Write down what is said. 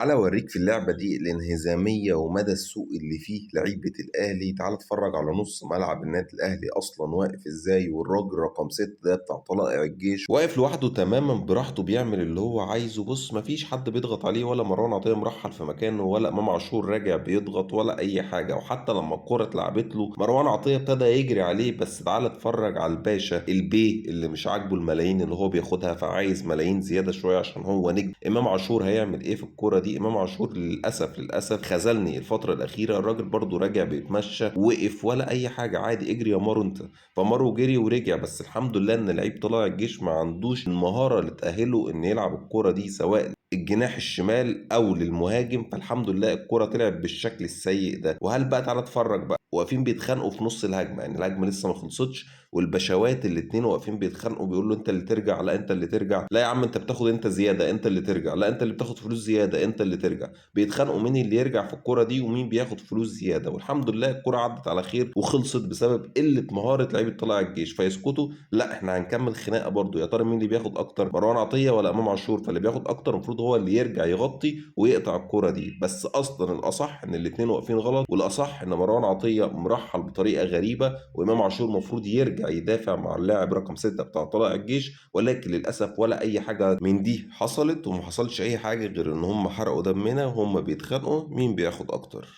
تعالَ أورّيك في اللعبة دي الانهزامية ومدى السوء اللي فيه لعيبة الأهلي. تعالَ اتفرّج على نُص ملعب النادي الأهلي أصلًا واقف إزاي، والراجل رقم 6 ده بتاع طلائع الجيش واقف لوحده تمامًا براحته بيعمل اللي هو عايزه. بُص، ما فيش حد بيضغط عليه، ولا مروان عطية مرحّل في مكانه، ولا إمام عاشور راجع بيضغط، ولا أي حاجة. وحتى لمّا الكورة اتلعبت له مروان عطية ابتدى يجري عليه، بس تعالَ اتفرّج على الباشا البيه اللي مش عاجبه الملايين اللي هو بياخدها، فعايز ملايين زيادة شوية عشان هو نجم. إمام عاشور هيعمل إيه في الكورة دي؟ إمام عاشور للأسف للأسف خذلني الفترة الأخيرة، الراجل برضه راجع بيتمشى، وقف ولا أي حاجة، عادي اجري يا مارو أنت، فمارو جري ورجع. بس الحمد لله إن لعيب طلائع الجيش ما عندوش المهارة اللي تأهله إن يلعب الكورة دي سواء الجناح الشمال أو للمهاجم، فالحمد لله الكورة طلعت بالشكل السيء ده. وهل بقى تعالى اتفرج بقى، واقفين بيتخانقوا في نص الهجمة، يعني الهجمة لسه ما خلصتش والبشوات الاتنين واقفين بيتخانقوا، بيقول له انت اللي ترجع، لا انت اللي ترجع، لا يا عم انت بتاخد انت زيادة انت اللي ترجع، لا انت اللي بتاخد فلوس زيادة انت اللي ترجع. بيتخانقوا مين اللي يرجع في الكورة دي ومين بياخد فلوس زيادة. والحمد لله الكورة عدت على خير وخلصت بسبب قلة مهارة لعيبة طلائع الجيش. فيسكتوا؟ لا احنا هنكمل خناقة برضو، يا ترى مين اللي بياخد اكتر، مروان عطية ولا امام عاشور؟ فاللي بياخد اكتر المفروض هو اللي يرجع يغطي ويقطع الكورة دي، بس اصلا الاصح ان الاتنين واقفين غلط، والاصح ان مروان عطية مرحل بطريقة غريبة وامام عاشور المفروض يرجع يدافع مع اللاعب رقم 6 بتاع طلائع الجيش، ولكن للاسف ولا اي حاجة من دي حصلت، وما حصلش اي حاجة غير ان هم حرقوا دمنا وهم بيتخانقوا مين بياخد اكتر.